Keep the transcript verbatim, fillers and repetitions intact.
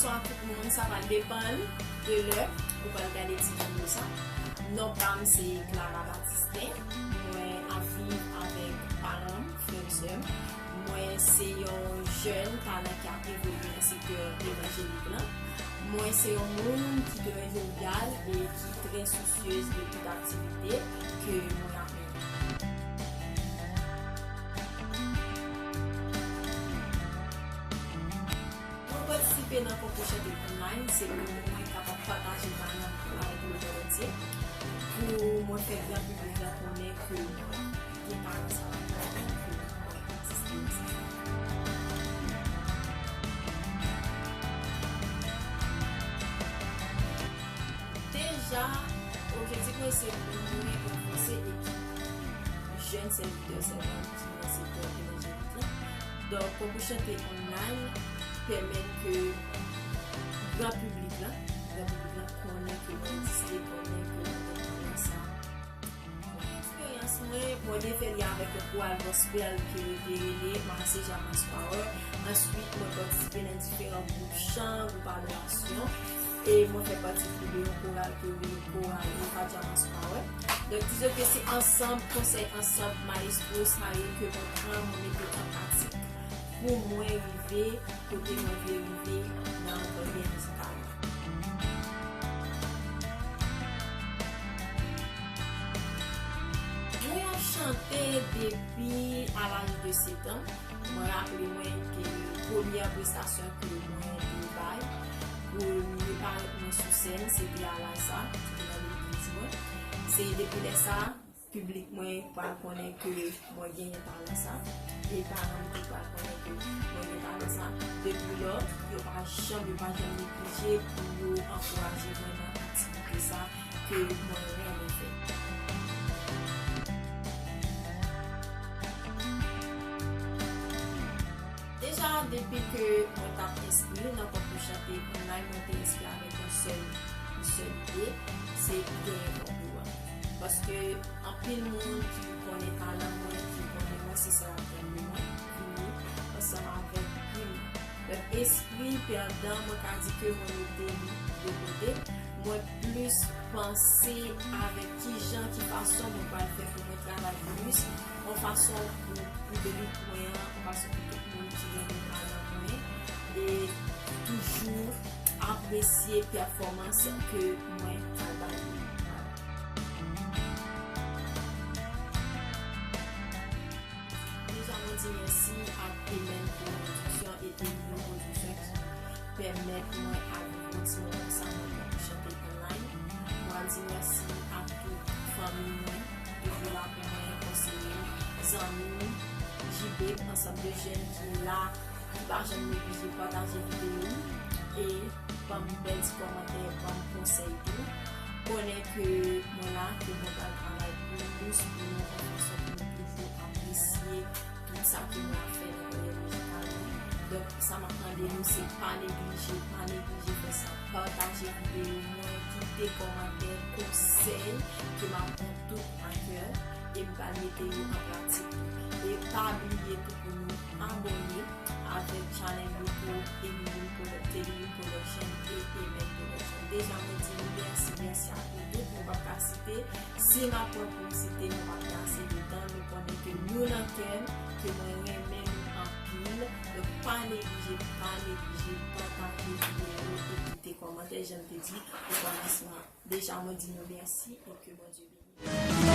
Bonswa tout moun, sa va depann de lè ou pral gade ti videyo sa. Non pa m se Clara Baptistin. Mwen ap viv avèk paran m, frè m, sè m. Mwen se yon jèn talan ki ap evolye nan sektè evanjelik lan. Mwen se yon moun ki trè jovyal e ki trè sousyez de tout aktivite ke mwen ap mennen. Mwen patisipe nan konkou chante online, se pou mwen kapab pataje talan mwen avèk lemond antye, pou mwen fè gran piblik la konnen ke mwen gen talan sa a, ke mwen egziste osi. Deja, objektif mwen se pou mwen ranfòse ekip jèn sèvitè, sèvant ki nan sektè evanjelik lan. Donk, konkou chante online pèmèt ke gran piblik lan, gran piblik lan konnen ke mwen egziste, konnen ke mwen gen talan sa. Premye eksperyans mwen, mwen te fè li avèk yon koral gospel ke yo te rele Maseja Mass Choir. Answit, mwen patisipe nan diferan gwoup chan, gwoup adorasyon, e mwen fè pati tou de yon koral ke yo rele koral Efa Dja Mass Choir. Donk, dizon ke se ansanm, konsèy ansanm mayestwo sa yo ke mwen pran, mwen mete an pratik pou mwen rive kote mwen vle rive nan karyè mizikal mwen. Mwen ap chante depi a laj de sèt an. Mwen raple mwen ke premyè prestasyon ke mwen te bay, premye parèt mwen sou sèn, se te a Lasa, se te nan legliz mwen. Se depi lè sa, piblik mwen pral konnen ke mwen genyen talan sa, e paran m tou pral konnen ke mwen gen talan sa. Depi lò, yo pa janm, yo pa janm neglije pou yo ankouraje mwen nan aktivite sa ke mwen renmen fè. Deja, depi ke mwen t ap enskri nan konkou chante online, mwen te enskri avèk yon sèl, yon sèl ide, se genyen konkou a. Paske anpil moun ki konnen talan mwen, ki konnen mwen, se sa y ap tann de mwen, vini ansanm avèk pri m nan. Donk, espri pèdan, mwen ka di ke mwen mete li de kote. Mwen plis panse avèk ki jan, ki fason mwen pral fè pou mwen travay plis, yon fason pou piblik mwen an, yon fason pou tout moun ki renmen talan mwen, e toujou apresye pèfòmans ke mwen pral bay yo. Deja, mwen di mèsi ak Amen Production e Emilio Production ki pèmèt mwen al viv yon ti moman sa nan konkou chante online. Mwen di mèsi ak tout fanmi mwen, toujou la pou mwen, konseye m, zanmi m, J B, ansanm de jèn ki la, ki pa janm neglije pataje videyo m e ban m bèl ti kòmantè, ban m konsèy tou. Konnen ke mwen la, ke mwen pral travay plis pou nou, yon fason pou nou toujou apresye tout sa ke mwen ap fè nan karyè mizikal mwen. Donk, sa m ap mande nou, se pa neglije, pa neglije fè sa. Pataje videyo mwen, kite kòmantè, konsèy ke m ap pran tout a kè e m pral mete yo an pratik tou. E pa bliye tou pou nou abòne avèk channel YouTube Emily Produ-, Emily Production e Amen Production. Deja, mwen di nou mèsi, mèsi ak nou tout. Mwen p ap ka site. Si m ap pran pou m site, nou p ap gen ase de tan. Nou konnen ke nou nan kè m, ke mwen renmen nou anpil. Donk, pa neglije, pa neglije pataje videyo e kite kòmantè, jan m te di o kòmansman. Deja, mwen di nou mèsi e ke Bondye beni.